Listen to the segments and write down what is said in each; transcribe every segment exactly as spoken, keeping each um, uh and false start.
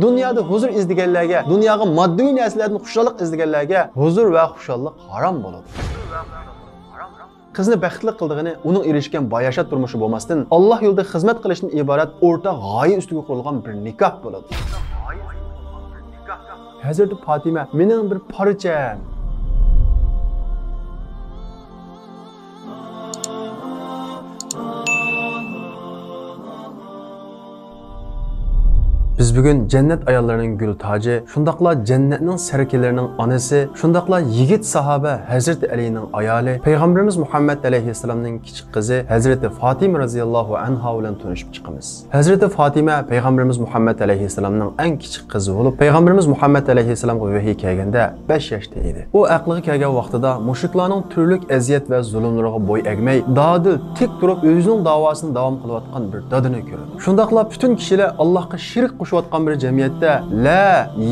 دۇنيادا ھۇزۇر ئىزدىگەنلەرگە، دۇنياغا ماددىي نەرسىلەردىن خۇشاللىق ئىزدىگەنلەرگە ھۇزۇر ۋە خۇشاللىق ھارام بولىدۇ. قىزنى بەختلىك قىلىدىغىنى ئۇنىڭ ئېرىشكەن باياشات تۇرمۇشى بولماستىن، ئاللا يولىدا خىزمەت قىلىشتىن ئىبارەت ئورتاق غايە ئۈستىگە قۇرۇلغان بىر نىكاھ بولىدۇ. ھەزرىتى پاتىمە مېنىڭ بىر پارچەم. بىز بۈگۈن جەننەت ئاياللىرىنىڭ گۈل تاجى، شۇنداقلا جەننەتنىڭ سەركىلىرىنىڭ ئانىسى، شۇنداقلا يىگىت ساھابە ھەزرىتى ئەلىنىڭ ئايالى، پەيغەمبىرىمىز مۇھەممەد ئەلەيھىسسالامنىڭ كىچىك قىزى ھەزرىتى فاتىمە رەزىياللاھۇ ئەنھا بىلەن تونۇشۇپ چىقىمىز. ھەزرىتى فاتىمە پەيغەمبىرىمىز مۇھەممەد ئەلەيھىسسالامنىڭ ئەڭ كىچىك قىزى بولۇپ، پەيغەمبىرىمىز مۇھەممەد ئەلەيھىسسالامغا ۋەھىي كەلگەندە بەش ياشتا ئىدى. ئۇ ئەقلىگە كەلگەن ۋاقتىدا مۇشرىكلارنىڭ تۈرلۈك ئەزىيەت ۋە زۇلۇملىرىغا بوي ئەگمەي، دادىل تىك تۇرۇپ ئۆزىنىڭ داۋاسىنى داۋام قىلىۋاتقان بىر دادىنى كۆرىدۇ. شۇنداقلا پۈتۈن كىشىلەر ئاللاھقا شېرىك قوشۇۋاتقان بىر جەمئىيەتتە، لە،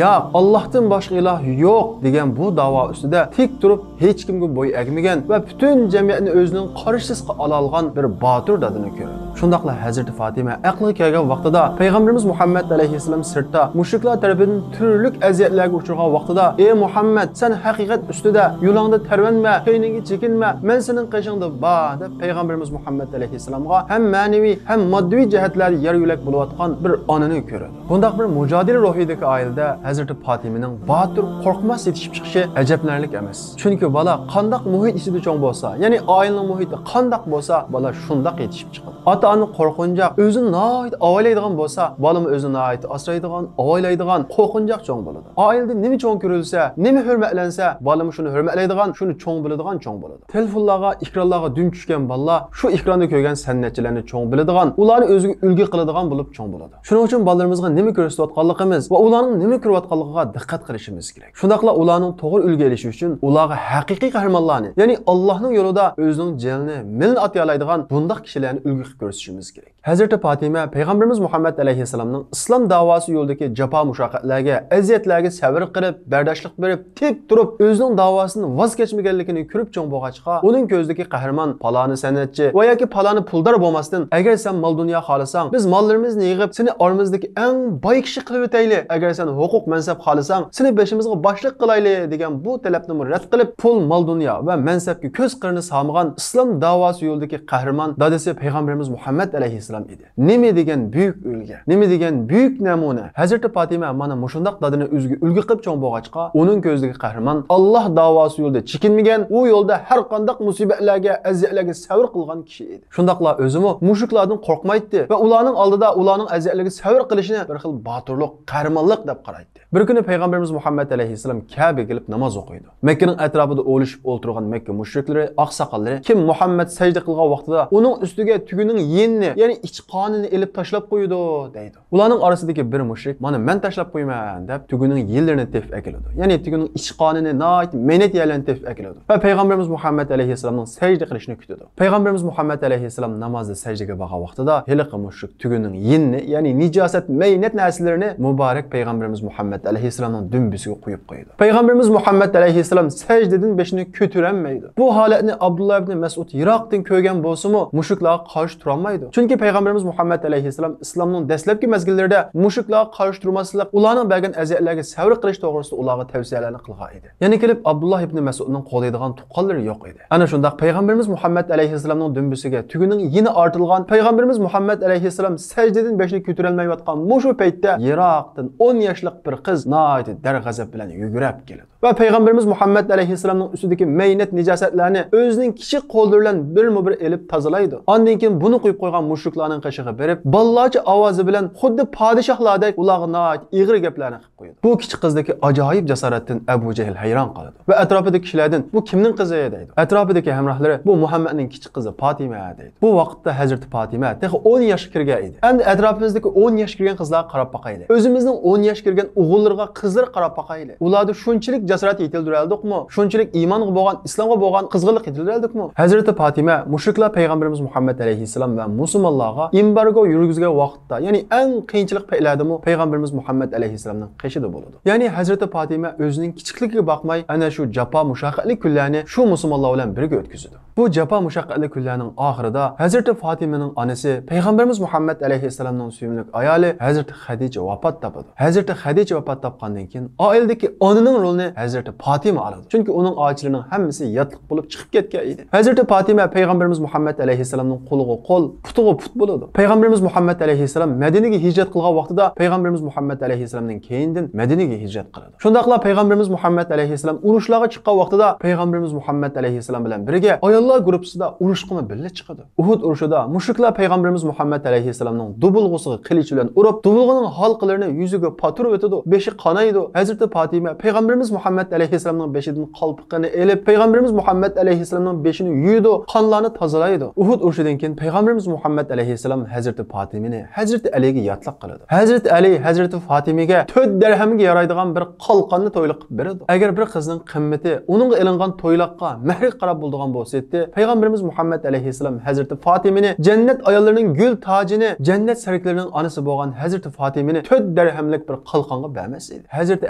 ياق، ئاللاھتىن باشقا ئىلاھ يوق دېگەن بۇ داۋا ئۈستىدە تىك تۇرۇپ، ھېچكىمگە بوي ئەگمىگەن ۋە پۈتۈن جەمئىيەتنى ئۆزىنىڭ قارشىسىغا ئالالىغان بىر باتۇر دادىنى كۆرىدۇ. شۇنداقلا ھەزرىتى فاتىمە ئەقلىگە كەلگەن ۋاقتىدا پەيغەمبىرىمىز مۇھەممەد ئەلەيھىسسالام سىرتتا مۇشرىكلار تەرىپىدىن تۈرلۈك ئەزىيەتلەرگە ئۇچرىغان ۋاقتىدا، ئى مۇھەممەد، سەن ھەقىقەت ئۈستىدە، يولۇڭدا تەرۋەنمە، كەينىڭگە چېكىنمە، مەن سېنىڭ قېشىڭدا بار، دەپ پەيغەمبىرىمىز مۇھەممەد ئەلەيھىسسالامغا ھەم مەنىۋى، ھەم ماددىي جەھەتلەردە يار يۆلەك بولۇۋاتقان بىر ئانىنى كۆرىدۇ. بۇنداق بىر مۇجادىلە روھىدىكى ئائىلىدە ھەزرىتى پاتىمىنىڭ باتۇر، قورقماس يېتىشىپ چىقىشى ئەجەبلىنەرلىك ئەمەس. چۈنكى بالا قانداق مۇھىت ئىچىدە چوڭ بولسا، يەنى ئائىلىنىڭ مۇھىتى قانداق بولسا، بالا شۇنداق يېتىشىپ چىقىدۇ. ئاتا-ئانا قورقۇنچاق، ئۆزىنى ناھايىتى ئاۋايلايدىغان بولسا، بالىمۇ ئۆزىنى ناھايىتى ئاسرايدىغان، ئاۋايلايدىغان، قورقۇنچاق چوڭ بولىدۇ. ئائىلىدە نېمە چوڭ كۆرۈلسە، نېمە ھۆرمەتلەنسە، بالىمۇ شۇنى ھۆرمەتلەيدىغان، شۇنى چوڭ بىلىدىغان چوڭ بولىدۇ. تېلېفونلارغا، ئېكرانلارغا دۈم چۈشكەن بالىلار شۇ ئېكراندا كۆرگەن سەنئەتچىلەرنى چوڭ بىلىدىغان، ئۇلارنى ئۆزىگە ئۈلگە قىلىدىغان بولۇپ چوڭ بولىدۇ. شۇنىڭ ئۈچۈن بالىلىرىمىزغا نېمە كۆرسىتىۋاتقانلىقىمىز ۋە ئۇلارنىڭ نېمە كۆرۈۋاتقانلىقىغا دىققەت قىلىشىمىز كېرەك. شۇنداقلا ئۇلارنىڭ توغرا ئۈلگە ئېلىشى ئۈچۈن ئۇلارغا ھەقىقىي قەھرىمانلارنى، يەنى ئاللاھنىڭ يولىدا ئۆزىنىڭ جېنىنى، مېلىنى ئاتىيالايدىغان بۇنداق كىشىلەرنى ئۈلگە قىلىپ كۆرسىتىشىمىز كېرەك. ھەزرىتى پاتىمە پەيغەمبىرىمىز مۇھەممەد ئەلەيھىسسالامنىڭ ئىسلام داۋاسى يولىدىكى جاپا مۇشەققەتلەرگە، ئەزىيەتلەرگە سەۋر قىلىپ، بەرداشلىق بېرىپ، تىك تۇرۇپ، ئۆزىنىڭ داۋاسىدىن ۋاز كەچمىگەنلىكىنى كۆرۈپ چوڭ بولغاچقا، ئۇنىڭ كۆزىدىكى قەھرىمان پالانى سەنئەتچى ۋە ياكى پالانى پۇلدار بولماستىن، ئەگەر سەن مال-دۇنيا خالىساڭ، بىز ماللىرىمىزنى يىغىپ، سېنى ئارىمىزدىكى ئەڭ باي كىشى قىلىۋېتەيلى. ئەگەر سەن ھوقۇق-مەنسەپ خالىساڭ، سېنى بېشىمىزغا باشلىق قىلايلى، دېگەن بۇ تەلەپنىمۇ رەت قىلىپ، پۇل، مال-دۇنيا ۋە مەنسەپكە كۆز قىرىنى سالمىغان ئىسلام داۋاسى يولىدىكى قەھرىمان دادىسى پەيغەمبىرىمىز مۇھەممەد ئەلەيھىسسالام ئىدى. نېمە دېگەن بۈيۈك ئۈلگە، نېمە دېگەن بۈيۈك نەمۇنە! ھەزرىتى پاتىمە مانا مۇشۇنداق دادىنى ئۆزىگە ئۈلگە قىلىپ چوڭ بولغاچقا، ئۇنىڭ كۆزىدىكى قەھرىمان ئاللاھ داۋاسى يولىدا چېكىنمىگەن، ئۇ يولدا ھەر قانداق مۇسىبەتلەرگە، ئەزىيەتلەرگە سەۋر قىلغان كىشى ئىدى. شۇنداقلا ئۆزىمۇ مۇشرىكلاردىن قورقمايتتى ۋە ئۇلارنىڭ ئالدىدا ئۇلارنىڭ ئەزىيەتلىرىگە سەۋر قىلىشىنى بىر خىل باتۇرلۇق، قەھرىمانلىق دەپ قارايتتى. بىر كۈنى پەيغەمبىرىمىز مۇھەممەد ئەلەيھىسسالام كەبىگە كېلىپ ناماز ئوقۇيدۇ. مەككىنىڭ ئەتراپىدا ئولىشىپ ئولتۇرغان مەككە مۇشرىكلىرى، ئاقساقاللىرى، كىم مۇھەممەد سەجدە قىلغان ۋاقتىدا ئۇنىڭ ئۈستىگە تۈگىنىڭ يېنىنى، يەنى ئىچ قانىنى ئېلىپ تاشلاپ قويىدۇ، دەيدۇ. ئۇلارنىڭ ئارىسىدىكى بىر مۇشرىك، مانا مەن تاشلاپ قويىمەن، دەپ تۈگىنىڭ يېنلىرىنى تېپىپ ئەكېلىدۇ. يەنى تۈگىنىڭ ئىچ قانىنى، ناھايىتى مەينەت يەرلىرىنى تېپىپ ئەكېلىدۇ ۋە پەيغەمبىرىمىز مۇھەممەد ئەلەيھىسسالامنىڭ سەجدە قىلىشىنى كۈتىدۇ. پەيغەمبىرىمىز مۇھەممەد ئەلەيھىسسالام نامازدا سەجدىگە بارغان ۋاقتىدا ھېلىقى مۇشرىك تۈگىنىڭ يېنىنى، يەنى نىجاسەت، مەينەت نەرسىلىرىنى مۇبارەك پەيغەمبىرىمىز مۇھەممەد ئەلەيھىسسالامنىڭ دۈمبىسىگە قويۇپ قويىدۇ. پەيغەمبىرىمىز مۇھەممەد ئەلەيھىسسالام سەجدىدىن بېشىنى كۆتۈرەلمەيدۇ. بۇ ھالەتنى ئابدۇللا ئىبنى مەسئۇد يىراقتىن كۆرگەن بولسىمۇ، مۇشرىكلارغا قارشى تۇرالمايدۇ. چۈنكى پەيغەمبىرىمىز مۇھەممەد ئەلەيھىسسالام ئىسلامنىڭ دەسلەپكى مەزگىللىرىدە مۇشرىكلارغا قارشى تۇرماسلىق، ئۇلارنىڭ بەرگەن ئەزىيەتلەرگە سەۋر قىلىش توغرىسىدا ئۇلارغا تەۋسىيەلەرنى قىلغان ئىدى. يەنە كېلىپ ئابدۇللا ئىبنى مەسئۇدنىڭ قوغدايدىغان تۇغقانلىرى يوق ئىدى. ئەنە شۇنداق پەيغەمبىرىمىز مۇھەممەد ئەلەيھىسسالامنىڭ دۈمبىسىگە تۈگىنىڭ يېنى ئارتىلغان، پەيغەمبىرىمىز مۇھەممەد ئەلەيھىسسالام سەجدىدىن بېشىنى كۆتۈرەلمەيۋاتقان مۇشۇ پەيتتە يىراقتىن ئون ياشلىق بىر قىز ناھايىتى دەرغەزەپ بىلەن يۈگۈرۈپ كېلىدۇ ۋە پەيغەمبىرىمىز مۇھەممەد ئەلەيھىسسالامنىڭ ئۈستىدىكى مەينەت نىجاسەتلەرنى ئۆزىنىڭ كىچىك قوللىرى بىلەن بىرمۇبىر ئېلىپ تازىلايدۇ. ئاندىن كېيىن بۇنى قويۇپ قويغان مۇشرىكلارنىڭ قېشىغا بېرىپ، بالىلارچە ئاۋازى بىلەن خۇددى پادىشاھلاردەك ئۇلارغا ناھايىتى ئېغىر گەپلەرنى قويىدۇ. بۇ كىچىك قىزدىكى ئاجايىپ جاسارەتتىن ئەبۇ جەھىل ھەيران قالىدۇ ۋە ئەتراپىدىكى كىشىلەردىن، بۇ كىمنىڭ قىزى؟ دەيدۇ. ئەتراپىدىكى ھەمراھلىرى، بۇ مۇھەممەدنىڭ كىچىك قىزى پاتىمە، دەيدۇ. بۇ ۋاقىتتا ھەزرىتى پاتىمە تېخى ئون ياشقا كىرگەن ئىدى. ئەمدى ئەتراپىمىزدىكى ئون ياشقا كىرگەن قىزلارغا قاراپ باقايلى. ئۆزىمىزنىڭ ئون ياشقا كىرگەن ئوغۇللىرىغا، قىزلىرىغا قاراپ باقايلى. ئۇلاردا شۇنچىلىك جاسارەت يېتىلدۈرەلدۇقمۇ؟ شۇنچىلىك ئىمانغا بولغان، ئىسلامغا بولغان قىزغىنلىق يېتىلدۈرەلدۇقمۇ؟ ھەزرىتى پاتىمە مۇشرىكلار پەيغەمبىرىمىز مۇھەممەد ئەلەيھىسسالام ۋە مۇسۇلمانلارغا ئېمبارگو يۈرگۈزگەن ۋاقىت، يەنى ئەڭ قىيىنچىلىق پەيتلەردىمۇ پەيغەمبىرىمىز مۇھەممەد ئەلەيھىسسالامنىڭ قېشىدا بولىدۇ. يەنى ھەزرىتى پاتىمە ئۆزىنىڭ كىچىكلىكىگە باقماي، ئەنە شۇ جاپا مۇشەققەتلىك كۈنلەرنى شۇ مۇسۇلمانلار بىلەن بىرگە ئۆتكۈزىدۇ. بۇ جاپا مۇشەققەتلىك كۈنلەرنىڭ ئاخىرىدا ھەزرىتى فاتىمىنىڭ ئانىسى پەيغەمبىرىمىز مۇھەممەد ئەلەيھىسسالامنىڭ سۆيۈملۈك ئايالى ھەزرىتى خەدىچە ۋاپات تاپىدۇ. ھەزرىتى خەدىچە ۋاپات تاپقاندىن كېيىن ئائىلىدىكى ئانىنىڭ رولىنى ھەزرىتى فاتىمە ئالىدۇ. چۈنكى ئۇنىڭ ئاچىلىرىنىڭ ھەممىسى ياتلىق بولۇپ چىقىپ كەتكەن ئىدى. ھەزرىتى فاتىمە پەيغەمبىرىمىز مۇھەممەد ئەلەيھىسسالامنىڭ قولىغا قول، پۇتىغا پۇت بولىدۇ. پەيغەمبىرىمىز مۇھەممەد ئەلەيھىسسالام مەدىنىگە ھىجرەت قىلغان ۋاقتىدا پەيغەمبىرىمىز مۇھەممەد ئەلەيھىسسالامدىن كېيىندىن مەدىنىگە ھىجرەت قىلىدۇ. شۇنداقلا پەيغەمبىرىمىز مۇھەممەد ئەلەيھىسسالام ئۇرۇشلارغا چىققان ۋاقتىدا پەيغەمبىرىمىز مۇھەممەد ئەلەيھىسسالام بىلەن بىرگە ئاياللار گۇرۇپپىسىدا ئۇرۇشقىمۇ بىللە چىقىدۇ. ئۇھۇد ئۇرۇشىدا مۇشرىكلار پەيغەمبىرىمىز مۇھەممەد ئەلەيھىسسالامنىڭ دۇبۇلغىسىغا قىلىچ بىلەن ئۇرۇپ، دۇبۇلغىنىڭ ھالقىلىرىنى يۈزىگە پاتۇرۇۋېتىدۇ، بېشى قانايدۇ. ھەزرىتى پاتىمە پەيغەمبىرىمىز مۇھەممەد ئەلەيھىسسالامنىڭ بېشىدىن قالپىقىنى ئېلىپ، پەيغەمبىرىمىز مۇھەممەد ئەلەيھىسسالامنىڭ بېشىنى يۇيىدۇ، قانلارنى تازىلايدۇ. ئۇھۇد ئۇرۇشىدىن كېيىن پەيغەمبىرىمىز مۇھەممەد ئەلەيھىسسالام ھەزرىتى پاتىمىنى ھەزرىتى ئەلىگە ياتلىق قىلىدۇ. ھەزرىتى ئەلى ھەزرىتى فاتىمىگە تۆت دەرھەمگە يارايدىغان بىر قالقاننى تويلۇق قىلىپ بېرىدۇ. ئەگەر بىر قىزنىڭ قىممىتى ئۇنىڭغا ئېلىنغان تويلۇققا، مەھرىگە قاراپ بولىدىغان بولسا ئىدى، پەيغەمبىرىمىز مۇھەممەد ئەلەيھىسسالام ھەزرىتى فاتىمىنى، جەننەت ئاياللىرىنىڭ گۈل تاجىنى، جەننەت سەركىلىرىنىڭ ئانىسى بولغان ھەزرىتى فاتىمىنى تۆت دەرھەملىك بىر قالقانغا بەرمەس ئىدى. ھەزرىتى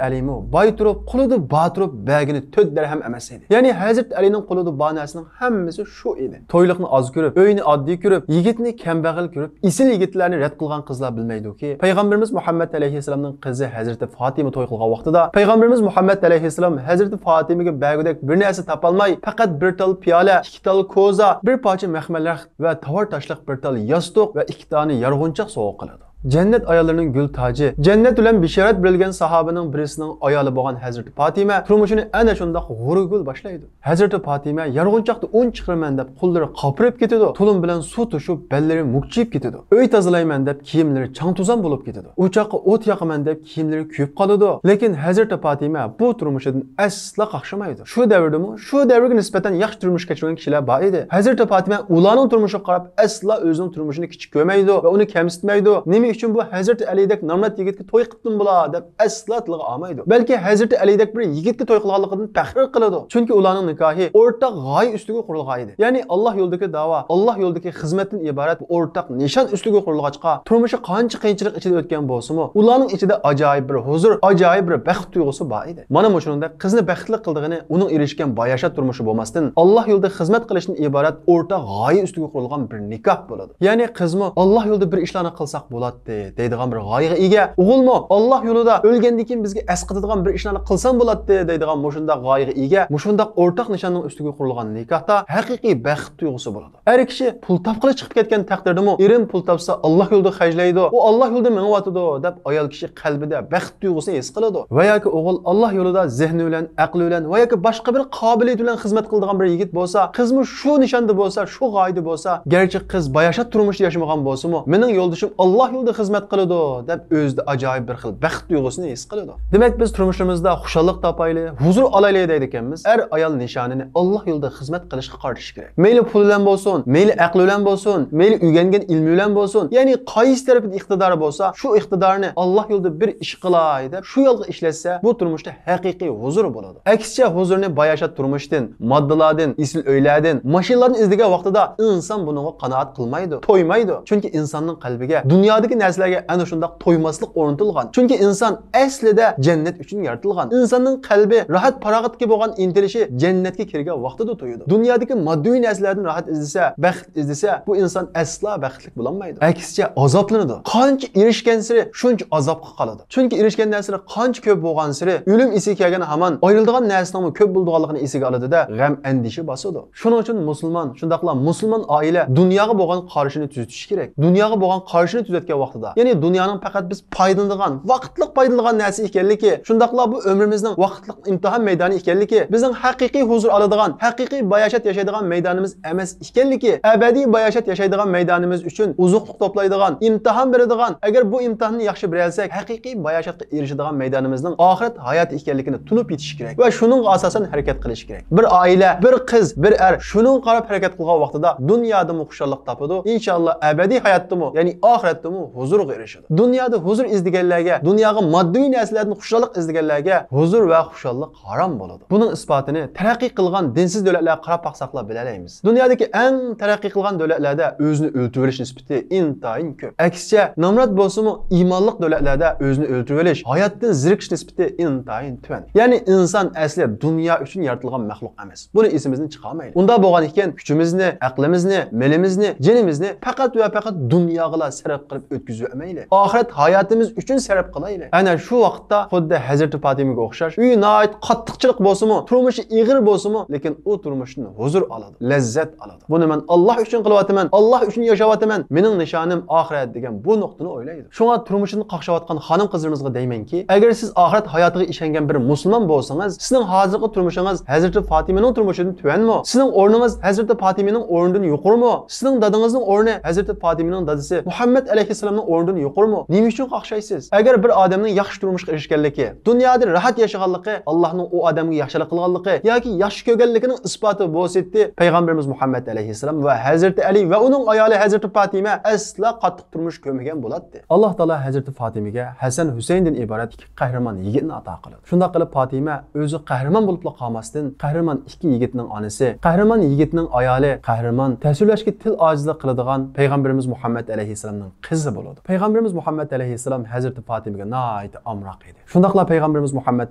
ئەلىمۇ باي تۇرۇپ، قولىدا بار تۇرۇپ بەرگىنى تۆت دەرھەم ئەمەس ئىدى. يەنى ھەزرىتى ئەلىنىڭ قولىدا بار نەرسىنىڭ ھەممىسى شۇ ئىدى. تويلۇقنى ئاز كۆرۈپ، ئۆينى ئاددىي كۆرۈپ، يىگىتنى كەمبەغەل كۆرۈپ، ئېسىل يىگىتلەرنى رەت قىلغان قىزلار بىلمەيدۇكى، پەيغەمبىرىمىز مۇھەممەد ئەلەيھىسسالامنىڭ قىزى ھەزرىتى فاتىمە توي قىلغان ۋاقتىدا، پەيغەمبىرىمىز مۇھەممەد ئەلەيھىسسالام ھەزرىتى فاتىمىگە بەرگۈدەك بىر نەرسە تاپالماي، پەقەت بىر تال پىيالە، ئىككى تال كوزا، بىر پارچە مەخمەل رەخت ۋە تاۋار تاشلىق بىر تال ياستۇق ۋە ئىككى دانە يارغۇنچاق سوۋغا قىلىدۇ. جەننەت ئاياللىرىنىڭ گۈل تاجى، جەننەت بىلەن بېشارەت بېرىلگەن ساھابىنىڭ بىرسىنىڭ ئايالى بولغان ھەزرىتى پاتىمە تۇرمۇشىنى ئەنە شۇنداق غۇرۇگۈل باشلايدۇ. ھەزرىتى پاتىمە يارغۇنچاقتا ئۇن چىقىرىمەن دەپ قوللىرى قاپىرىپ كېتىدۇ، تۇلۇم بىلەن سۇ توشۇپ بەللىرى مۈكچىيىپ كېتىدۇ. ئۆي تازىلايمەن دەپ كىيىملىرى چاڭ-توزان بولۇپ كېتىدۇ. ئوچاققا ئوت ياقىمەن دەپ كىيىملىرى كۆيۈپ قالىدۇ. لېكىن ھەزرىتى پاتىمە بۇ تۇرمۇشىدىن ئەسلا قاقشىمايدۇ. شۇ دەۋردىمۇ شۇ دەۋرگە نىسبەتەن ياخشى تۇرمۇش كەچۈرگەن كىشىلەر بار ئىدى. ھەزرىتى پاتىمە ئۇلارنىڭ تۇرمۇشىغا قاراپ ئەسلا ئۆزىنىڭ تۇرمۇشىنى كىچىك كۆرمەيدۇ ۋە ئۇنى كەمسىتمەيدۇ. نېمە ئۈچۈن بۇ ھەزرىتى ئەلىدەك نامرات يىگىتكە توي قىپتىمۇ بۇلار دەپ ئەسلا تىلغا ئالمايدۇ. بەلكى ھەزرىتى ئەلىدەك بىر يىگىتكە توي قىلغانلىقىدىن پەخىر قىلىدۇ. چۈنكى ئۇلارنىڭ نىكاھى ئورتاق غايە ئۈستىگە قۇرۇلغان ئىدى. يەنى ئاللا يولىدىكى داۋا، ئاللا يولىدىكى خىزمەتتىن ئىبارەت بۇ ئورتاق نىشان ئۈستىگە قۇرۇلغاچقا، تۇرمۇشى قانچە قىيىنچىلىق ئىچىدە ئۆتكەن بولسىمۇ، ئۇلارنىڭ ئىچىدە ئاجايىپ بىر ھۇزۇر، ئاجايىپ بىر بەخت تۇيغۇسى بار ئىدى. مانا مۇشۇنىڭدەك قىزنى بەختلىك قىلىدىغىنى ئۇنىڭ ئېرىشكەن باياشات تۇرمۇشى بولماستىن، ئاللا يولىدا خىزمەت قىلىشتىن ئىبارەت ئورتاق غايە ئۈستىگە قۇرۇلغان بىر نىكاھ بولىدۇ. يەنى قىزمۇ ئاللا يولىدا بىر ئىشلارنى قىلساق بولاتتى دەيدىغان بىر غايىغا ئىگە، ئوغۇلمۇ ئاللا يولىدا ئۆلگەندىن كېيىن بىزگە ئەسقىتىدىغان بىر ئىشلارنى قىلسام بولاتتى دەيدىغان مۇشۇنداق غايىغا ئىگە، مۇشۇنداق ئورتاق نىشاننىڭ ئۈستىگە قۇرۇلغان نىكاھتا ھەقىقىي بەخت تۇيغۇسى بولىدۇ. ئەر كىشى پۇل تاپقىلى چىقىپ كەتكەن تەقدىردىمۇ، ئېرىم پۇل تاپسا ئاللا يولىدا خەجلەيدۇ، ئۇ ئاللا يولىدا مېڭىۋاتىدۇ دەپ ئايال كىشى قەلبىدە بەخت تۇيغۇسىنى ھېس قىلىدۇ. ۋە ياكى ئوغۇل ئاللا يولىدا زېھنى بىلەن، ئەقلى بىلەن ۋە ياكى باشقا بىر قابىلىيىتى بىلەن خىزمەت قىلىدىغان بىر يىگىت بولسا، قىزمۇ شۇ نىشاندا بولسا، شۇ غايىدە بولسا، گەرچە قىز باياشات تۇرمۇشتا ياشىمىغان بولسىمۇ، مېنىڭ يولدىشىم ئاللا يولىدا خىزمەت قىلىدۇ دەپ ئۆزىدە ئاجايىپ بىر خىل بەخت تۇيغۇسىنى ھېس قىلىدۇ. دېمەك، بىز تۇرمۇشىمىزدا خۇشاللىق تاپايلى، ھۇزۇر ئالايلى دەيدىكەنمىز، ئەر ئايال نىشانىنى ئاللا يولىدا خىزمەت قىلىشقا قارىتىش كېرەك. مەيلى پۇل بىلەن بولسۇن، مەيلى ئەقلى بىلەن بولسۇن، مەيلى ئۆگەنگەن ئىلمى بىلەن بولسۇن، يەنى قايسى تەرىپىدە ئىقتىدارى بولسا، شۇ ئىقتىدارنى ئاللا يولىدا بىر ئىش قىلاي دەپ شۇ يولغا ئىشلەتسە، بۇ تۇرمۇشتا ھەقىقىي ھۇزۇر بولىدۇ. ئەكسىچە، ھۇزۇرنى باياشات تۇرمۇشتىن، ماددىلاردىن، ئېسىل ئۆيلەردىن، ماشىنىلاردىن ئىزدىگەن ۋاقتىدا ئىنسان بۇنىڭغا قانائەت قىلمايدۇ، تويمايدۇ. چۈنكى ئىنساننىڭ قەلبىگە دۇنيادىكى نەرسىلەرگە ئەنە شۇنداق تويماسلىق ئورنىتىلغان. چۈنكى ئىنسان ئەسلىدە جەننەت ئۈچۈن يارىتىلغان. ئىنساننىڭ قەلبى راھەت-پاراغەتكە بولغان ئىنتىلىشى جەننەتكە كىرگەن ۋاقتىدا تويىدۇ. دۇنيادىكى ماددىي نەرسىلەردىن راھەت ئىزدىسە، بەخت ئىزدىسە، بۇ ئىنسان ئەسلا بەختلىك بولالمايدۇ. ئەكسىچە، ئازابلىنىدۇ. قانچە ئېرىشكەنسېرى شۇنچە ئازابقا قالىدۇ. چۈنكى ئېرىشكەن نەرسىلىرى قانچە كۆپ بولغانسېرى، ئۆلۈم ئېسىگە كەلگەن ھامان ئايرىلىدىغان نەرسىنىڭمۇ كۆپ بولىدىغانلىقىنى ئېسىگە ئالىدۇ-دە، غەم، ئەندىشە باسىدۇ. شۇنىڭ ئۈچۈن مۇسۇلمان، شۇنداقلا مۇسۇلمان ئائىلە دۇنياغا بولغان قارىشىنى تۈزىتىشى كېرەك. دۇنياغا بولغان قارىشىنى تۈزەتكەن ۋاقتىدا، يەنى دۇنيانىڭ پەقەت بىز پايدىلىنىدىغان، ۋاقىتلىق پايدىلىنىدىغان نەرسە ئىكەنلىكى، شۇنداقلا بۇ ئۆمرىمىزنىڭ ۋاقىتلىق ئىمتىھان مەيدانى ئىكەنلىكى، بىزنىڭ ھەقىقىي ھۇزۇر ئالىدىغان، ھەقىقىي باياشات ياشايدىغان مەيدانىمىز ئەمەس ئىكەنلىكى، ئەبەدىي باياشات ياشايدىغان مەيدانىمىز ئۈچۈن ئوزۇقلۇق توپلايدىغان، ئىمتىھان بېرىدىغان، ئەگەر بۇ ئىمتىھاننى ياخشى بېرەلسەك، ھەقىقىي باياشاتقا ئېرىشىدىغان مەيدانىمىزنىڭ ئاخىرەت ھاياتى ئىكەنلىكىنى تونۇپ يېتىش كېرەك ۋە شۇنىڭغا ئاساسەن ھەرىكەت قىلىش كېرەك. بىر ئائىلە، بىر قىز، بىر ئەر شۇنىڭغا قاراپ ھەرىكەت قىلغان ۋاقتىدا دۇنيادىمۇ خۇشاللىق تاپىدۇ، ئىنشائاللا، ئەبەدىي ھاياتتىمۇ، يەنى ئاخىرەتتىمۇ ھۇزۇرغا ئېرىشىدۇ. دۇنيادا ھۇزۇر ئىزدىگەنلەرگە، دۇنياغا ماددىي نەرسىلەردىن خۇشاللىق ئىزدىگەنلەرگە ھۇزۇر ۋە خۇشاللىق ھارام بولىدۇ. بۇنىڭ ئىسپاتىنى تەرەققىي قىلغان دىنسىز دۆلەتلەرگە قاراپ باقساقلا بىلەلەيمىز. دۇنيادىكى ئەڭ تەرەققىي قىلغان دۆلەتلەردە ئۆزىنى ئۆلتۈرۈۋېلىش نىسبىتى ئىنتايىن كۆپ. ئەكسىچە، نامرات بولسىمۇ، ئىمانلىق دۆلەتلەردە ئۆزىنى ئۆلتۈرۈۋېلىش، ھاياتتىن زېرىكىش نىسبىتى ئىنتايىن تۆۋەن. يەنى ئىنسان ئەسلى دۇنيا ئۈچۈن يارىتىلغان مەخلۇق ئەمەس. بۇنى ئېسىمىزدىن چىقارمايلى. ئۇنداق بولغان ئىكەن، كۈچىمىزنى، ئەقلىمىزنى، مېلىمىزنى، جېنىمىزنى پەقەت ۋە پەقەت دۇنياغىلا سەرپ قىلىپ ئۆتكۈزۈۋەرمەيلى. ئاخىرەت ھاياتىمىز ئۈچۈن سەرپ قىلايلى. ئەنە شۇ ۋاقىتتا خۇددى ھەزرىتى پاتىمىگە ئوخشاش، ئۆيى ناھايىتى قاتتىقچىلىق بولسىمۇ، تۇرمۇشى ئېغىر بولسىمۇ، لېكىن ئۇ تۇرمۇشتىن ھۇزۇر ئالىدۇ، لەززەت ئالىدۇ. بۇنى مەن ئاللاھ ئۈچۈن قىلىۋاتىمەن، ئاللاھ ئۈچۈن ياشاۋاتىمەن، مېنىڭ نىشانىم ئاخىرەت دېگەن بۇ نۇقتىنى ئويلايدۇ. شۇڭا تۇرمۇشىدىن قاقشاۋاتقان خانىم-قىزلىرىمىزغا دەيمەنكى، ئەگەر سىز ئاخىرەت ھاياتىغا ئىشەنگەن بىر مۇسۇلمان بولسىڭىز، سىزنىڭ ھازىرقى تۇرمۇشىڭىز ھەزرىتى پاتىمىنىڭ تۇرمۇشىدىن تۆۋەنمۇ؟ سىزنىڭ ئورنىڭىز ھەزرىتى پاتىمىنىڭ ئورنىدىن يۇقىرىمۇ؟ سىزنىڭ دادىڭىزنىڭ ئورنى ھەزرىتى پاتىمىنىڭ دادىسى مۇھەممەد ئەلەيھىسسالامنىڭ ئورنىدىن يۇقىرىمۇ؟ نېمە ئۈچۈن قاقشايسىز؟ ئەگەر بىر ئادەمنىڭ ياخشى تۇرمۇشقا ئېرىشكەنلىكى، دۇنيادا راھەت ياشىغانلىقى، ئاللاھنىڭ ئۇ ئادەمگە ياخشىلىق قىلغانلىقى ياكى ياخشى كۆرگەنلىكىنىڭ ئىسپاتى بولسىدى، پەيغەمبىرىمىز مۇھەممەد ئەلەيھىسسالام ۋە ھەزرىتى ئەلى ۋە ئۇنىڭ ئايالى ھەزرىتى پاتىمە ئەسلا قاتتىق تۇرمۇش كۆرمىگەن بولاتتى. ئاللاھ تائالا ھەزرىتى پاتىمىگە ھەسەن ھۈسەيىندىن ئىبارەت ئىككى قەھرىمان يىگىتنى ئاتا قىلىدۇ. شۇنداق قىلىپ پاتىمە ئۆزى قەھرىمان بولۇپلا قالماستىن، قەھرىمان ئىككى يىگىتنىڭ ئانىسى، قەھرىمان يىگىتنىڭ ئايالى، قەھرىمان تەسۋىرلەشكە تىل ئاجىزلىق قىلىدىغان پەيغەمبىرىمىز مۇھەممەد ئەلەيھىسسالامنىڭ قىزى بولىدۇ. پەيغەمبىرىمىز مۇھەممەد ئەلەيھىسسالام ھەزرىتى پاتىمىگە ناھايىتى ئامراق ئىدى. شۇنداقلا پەيغەمبىرىمىز مۇھەممەد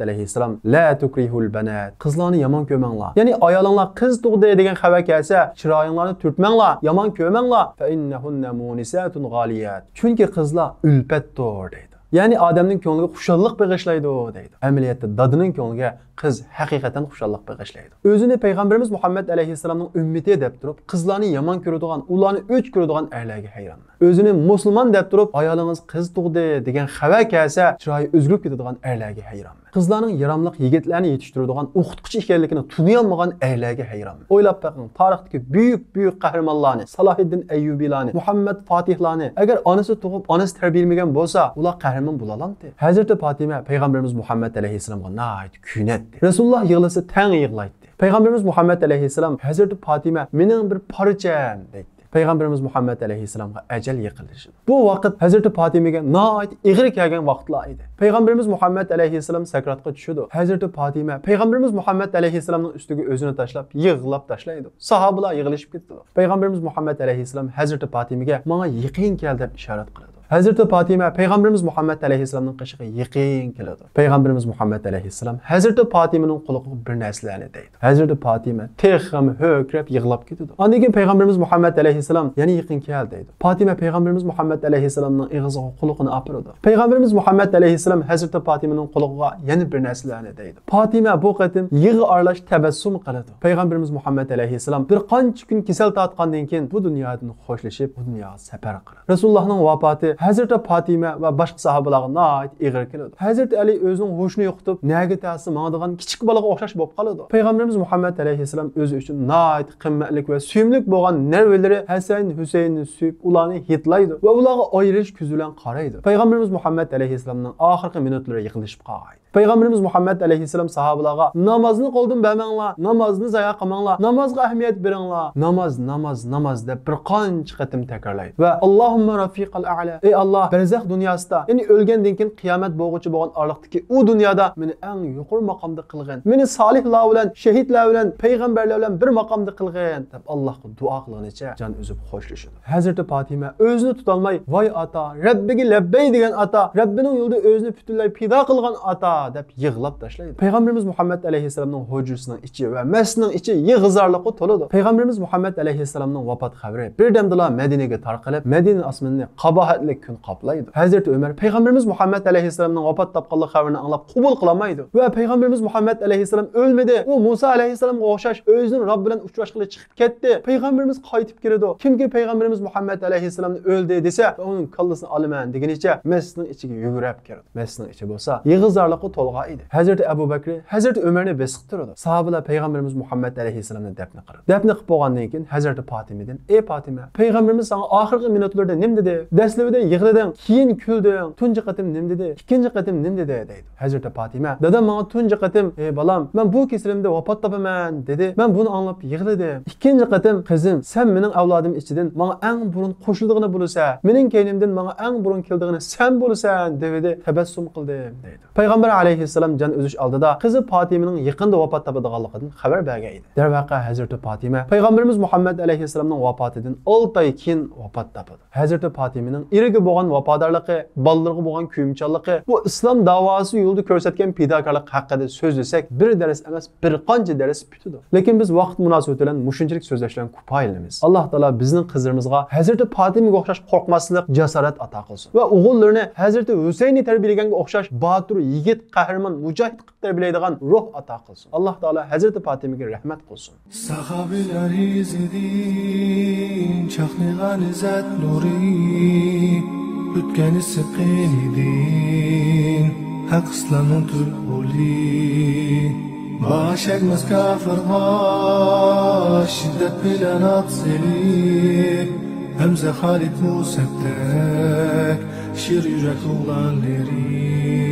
ئەلەيھىسسالام، لا تۇكرىھۇل بەنات، قىزلارنى يامان كۆرمەڭلار. يەنى ئايالىڭلار قىز تۇغدى دېگەن خەۋەر كەلسە، چىرايىڭلارنى تۈرتمەڭلار، يامان كۆرمەڭلار. فەئىننەھۇننە مۇنىساتۇن غالىيات. چۈنكى قىزلار ئۈلپەتتۇر دەيدۇ. يەنى ئادەمنىڭ كۆڭلىگە خۇشاللىق بېغىشلايدۇ دەيدۇ. ئەمەلىيەتتە دادىنىڭ كۆڭلىگە قىز ھەقىقەتەن خۇشاللىق بېغىشلايدۇ. ئۆزىنى پەيغەمبىرىمىز مۇھەممەد ئەلەيھىسسالامنىڭ ئۈممىتى دەپ تۇرۇپ، قىزلارنى يامان كۆرىدىغان، ئۇلارنى ئۆچ كۆرىدىغان ئەرلەرگە ھەيرانمەن. ئۆزىنى مۇسۇلمان دەپ تۇرۇپ، ئايالىڭىز قىز تۇغدى دېگەن خەۋەر كەلسە، چىرايى ئۆزگىرىپ كېتىدىغان ئەرلەرگە ھەيرانمەن. قىزلارنىڭ ياراملىق يىگىتلەرنى يېتىشتۈرىدىغان ئوقۇتقۇچى ئىكەنلىكىنى تونۇيالمىغان ئەرلەرگە ھەيرانمەن. ئويلاپ بېقىڭ، تارىختىكى بۈيۈك، بۈيۈك قەھرىمانلارنى، سالاھىددىن ئەييۇبىلارنى، مۇھەممەد فاتىھلارنى، ئەگەر ئانىسى تۇغۇپ، ئانىسى تەربىيەلىمىگەن بولسا، ئۇلار قەھرىمان بولالامتى؟ ھەزرىتى پاتىمە پەيغەمبىرىمىز مۇھەممەد ئەلەيھىسسالامغا ناھايىتى كۆيۈنەتتى. رەسۇلۇللا يىغلىسا تەڭ يىغلايتتى. پەيغەمبىرىمىز مۇھەممەد ئەلەيھىسسالام، ھەزرىتى پاتىمە، مېنىڭ بىر پارچەم دەيتتى. پەيغەمبىرىمىز مۇھەممەد ئەلەيھىسسالامغا ئەجەل يېقىنلىشىدۇ. بۇ ۋاقىت ھەزرىتى پاتىمىگە ناھايىتى ئېغىر كەلگەن ۋاقىتلار ئىدى. پەيغەمبىرىمىز مۇھەممەد ئەلەيھىسسالام سەكراتقا چۈشىدۇ. ھەزرىتى پاتىمە پەيغەمبىرىمىز مۇھەممەد ئەلەيھىسسالامنىڭ ئۈستىگە ئۆزىنى تاشلاپ، يىغلاپ تاشلايدۇ. ساھابىلار يىغلىشىپ كېتىدۇ. پەيغەمبىرىمىز مۇھەممەد ئەلەيھىسسالام ھەزرىتى پاتىمىگە، ماڭا يېقىن كەل دەپ ئىشارەت قىلىدۇ. ھەزرىتى پاتىمە پەيغەمبىرىمىز مۇھەممەد ئەلەيھىسسالامنىڭ قېشىغا يېقىن كېلىدۇ. پەيغەمبىرىمىز مۇھەممەد ئەلەيھىسسالام ھەزرىتى پاتىمىنىڭ قۇلىقىغا بىر نەرسىلەرنى دەيدۇ. ھەزرىتى پاتىمە تېخىمۇ ھۆركىرەپ يىغلاپ كېتىدۇ. ئاندىن كېيىن پەيغەمبىرىمىز مۇھەممەد ئەلەيھىسسالام يەنە يېقىن كەل دەيدۇ. پاتىمە پەيغەمبىرىمىز مۇھەممەد ئەلەيھىسسالامنىڭ ئېغىزىغا قۇلىقىنى ئاپىرىدۇ. پەيغەمبىرىمىز مۇھەممەد ئەلەيھىسسالام ھەزرىتى پاتىمىنىڭ قۇلىقىغا يەنە بىر نەرسىلەرنى دەيدۇ. پاتىمە بۇ قېتىم يىغا ئارىلاش تەبەسسۇم قىلىدۇ. پەيغەمبىرىمىز مۇھەممەد ئەلەيھىسسالام بىر قانچە كۈن كېسەل تارتقاندىن كېيىن بۇ دۇنيادىن خوشلىشىپ، بۇ دۇنياغا سەپەر قىلىدۇ. رەسۇلۇللاھنىڭ ۋاپاتى ھەزرىتى پاتىمە ۋە باشقا ساھابىلارغا ناھايىتى ئېغىر كېلىدۇ. ھەزرىتى ئەلى ئۆزىنىڭ ھوشىنى يوقىتىپ، نەگە تەرسە ماڭىدىغان كىچىك بالىغا ئوخشاش بولۇپ قالىدۇ. پەيغەمبىرىمىز مۇھەممەد ئەلەيھىسسالام ئۆزى ئۈچۈن ناھايىتى قىممەتلىك ۋە سۆيۈملۈك بولغان نەۋرىلىرى ھەسەن، ھۈسەيىننى سۆيۈپ، ئۇلارنى ھىدلايدۇ ۋە ئۇلارغا ئايرىلىش كۆزى بىلەن قارايدۇ. پەيغەمبىرىمىز مۇھەممەد ئەلەيھىسسالامنىڭ ئاخىرقى مىنۇتلىرى يېقىنلىشىپ قالغان. پەيغەمبىرىمىز مۇھەممەد ئەلەيھىسسالام ساھابىلارغا، نامازنى قولدىن بەرمەڭلار، نامازنى زايە قىلماڭلار، نامازغا ئەھمىيەت بېرىڭلار، ناماز، ناماز، ناماز دەپ بىر قانچە قېتىم تەكرارلايدۇ. ۋە، ئاللاھۇمما رەفىقەل ئەئلا، ئەي ئاللاھ، بەرزەخ دۇنياسىدا، يەنى ئۆلگەندىن كېيىن قىيامەت بولغۇچە بولغان ئارىلىقتىكى ئۇ دۇنيادا مېنى ئەڭ يۇقىرى ماقامدا قىلغىن، مېنى سالىھلار بىلەن، شېھىتلەر بىلەن، پەيغەمبەرلەر بىلەن بىر ماقامدا قىلغىن، دەپ ئاللاھقا دۇئا قىلغىنىچە جان ئۈزۈپ خوشلىشىدۇ. ھەزرىتى پاتىمە ئۆزىنى تۇتالماي، ۋاي ئاتا، رەببىگە لەببەي دېگەن ئاتا، رەببىنىڭ يولىدا ئۆزىنى پۈتۈنلەي پىدا قىلغان ئاتا، دەپ يىغلاپ تاشلايدۇ. پەيغەمبىرىمىز مۇھەممەد ئەلەيھىسسالامنىڭ ھۇجرىسىنىڭ ئىچى ۋە مەسچىتنىڭ ئىچى يىغا-زارلىققا تولىدۇ. پەيغەمبىرىمىز مۇھەممەد ئەلەيھىسسالامنىڭ ۋاپات خەۋىرى بىردەمدىلا مەدىنىگە تارقىلىپ، مەدىنە ئاسمىنىنى قاباھەتلىك كۈن قاپلايدۇ. ھەزرىتى ئۆمەر پەيغەمبىرىمىز مۇھەممەد ئەلەيھىسسالامنىڭ ۋاپات تاپقانلىق خەۋىرىنى ئاڭلاپ قوبۇل قىلالمايدۇ ۋە پەيغەمبىرىمىز مۇھەممەد ئەلەيھىسسالام ئۆلمىدى، ئۇ مۇسا ئەلەيھىسسالامغا ئوخشاش ئۆزىنىڭ رەببى بىلەن ئۇچراشقىلى چىقىپ كەتتى. پەيغەمبىرىمىز قايتىپ كېلىدۇ. كىمكى پەيغەمبىرىمىز مۇھەممەد ئەلەيھىسسالامنى ئۆلدى دېسە، مەن ئۇنىڭ كاللىسىنى ئالىمەن دېگىنىچە مەسچىتنىڭ ئىچىگە يۈگۈرۈپ كىرىدۇ. مەسچىتنىڭ ئىچى بولسا يىغا-زارلىققا تولغان ئىدى. ھەزرىتى ئەبۇ بەكرى، ھەزرىتى ئۆمەرنى بېسىقتۇرىدۇ. ساھابىلار پەيغەمبىرىمىز مۇھەممەد ئەلەيھىسسالامنى دەپنە قىلىدۇ. دەپنە قىلىپ بولغاندىن كېيىن ھەزرىتى پاتىمىدىن، ئەي پاتىمە، پەيغەمبىرىمىز ساڭا ئاخىرقى مىنۇتلىرىدا نېمە دېدى؟ دەسلىۋىدە يىغلىدىڭ، كېيىن كۈلدۈڭ. تۇنجى قېتىم نېمە دېدى؟ ئىككىنچى قېتىم نېمە دېدى؟» دەيدۇ. ھەزرىتى پاتىمە: «دادام ماڭا تۇنجى قېتىم، ئى بالام، مەن بۇ كېسىلىمدە ۋاپات تاپىمەن، دېدى. مەن بۇنى ئاڭلاپ يىغلىدىم. ئىككىنچى قېتىم، قىزىم، سەن مېنىڭ ئەۋلادىم ئىچىدىن ماڭا ئەڭ بۇرۇن قوشۇلىدىغىنى بولىسەن، مېنىڭ كەينىمدىن ماڭا ئەڭ بۇرۇن كېلىدىغىنى سەن بولىسەن، دېۋىدى، تەبەسسۇم قىلدىم» دەيدۇ. پەيغەمبەر ئەلەيھىسسالام جان ئۈزۈش ئالدىدا قىزى پاتىمىنىڭ يېقىندا ۋاپات تاپىدىغانلىقىدىن خەۋەر بەرگەن ئىدى. دەرۋەقە، ھەزرىتى پاتىمە پەيغەمبىرىمىز مۇھەممەد ئەلەيھىسسالامنىڭ ۋاپاتىدىن ئالتە ئاي كېيىن ۋاپات تاپىدۇ. ھەزرىتى پاتىمىنىڭ ئېرىگە بولغان ۋاپادارلىقى، بالىلىرىغا بولغان كۆيۈمچانلىقى، بۇ ئىسلام داۋاسى يولىدا كۆرسەتكەن پىداكارلىق ھەققىدە سۆزلىسەك، بىر دەرس ئەمەس، بىر قانچە دەرس پۈتىدۇ. لېكىن بىز ۋاقىت مۇناسىۋىتى بىلەن مۇشۇنچىلىك سۆزلەش بىلەن كۇپايىلىنىمىز. ئاللاھ تائالا بىزنىڭ قىزلىرىمىزغا ھەزرىتى پاتىمىگە ئوخشاش قورقماسلىق، جاسارەت ئاتا قىلسۇن ۋە ئوغۇللىرىنى ھەزرىتى ھۈسەيننى تەربىيەلىگەنگە ئوخشاش باتۇر يىگىت، قەھرىمان، مۇجاھىد قىلىپ تەربىيەلەيدىغان روھ ئاتا قىلسۇن. ئاللاھ تائالا ھەزرىتى پاتىمىگە رەھمەت قىلسۇن. ساھابىلەر ئىزىدىن چاقنىغان ئىززەت نۇرى، ئۆتكەن ئىسسىق قېنىدىن ھەق ئىسلامنىڭ تۈرك غولى. باش ئەگمەس كاپىرغا شىددەت بىلەن ئات سېلىپ، ھەمزە، خالىد، مۇسەبدەك شىر يۈرەك ئوغلانلىرى.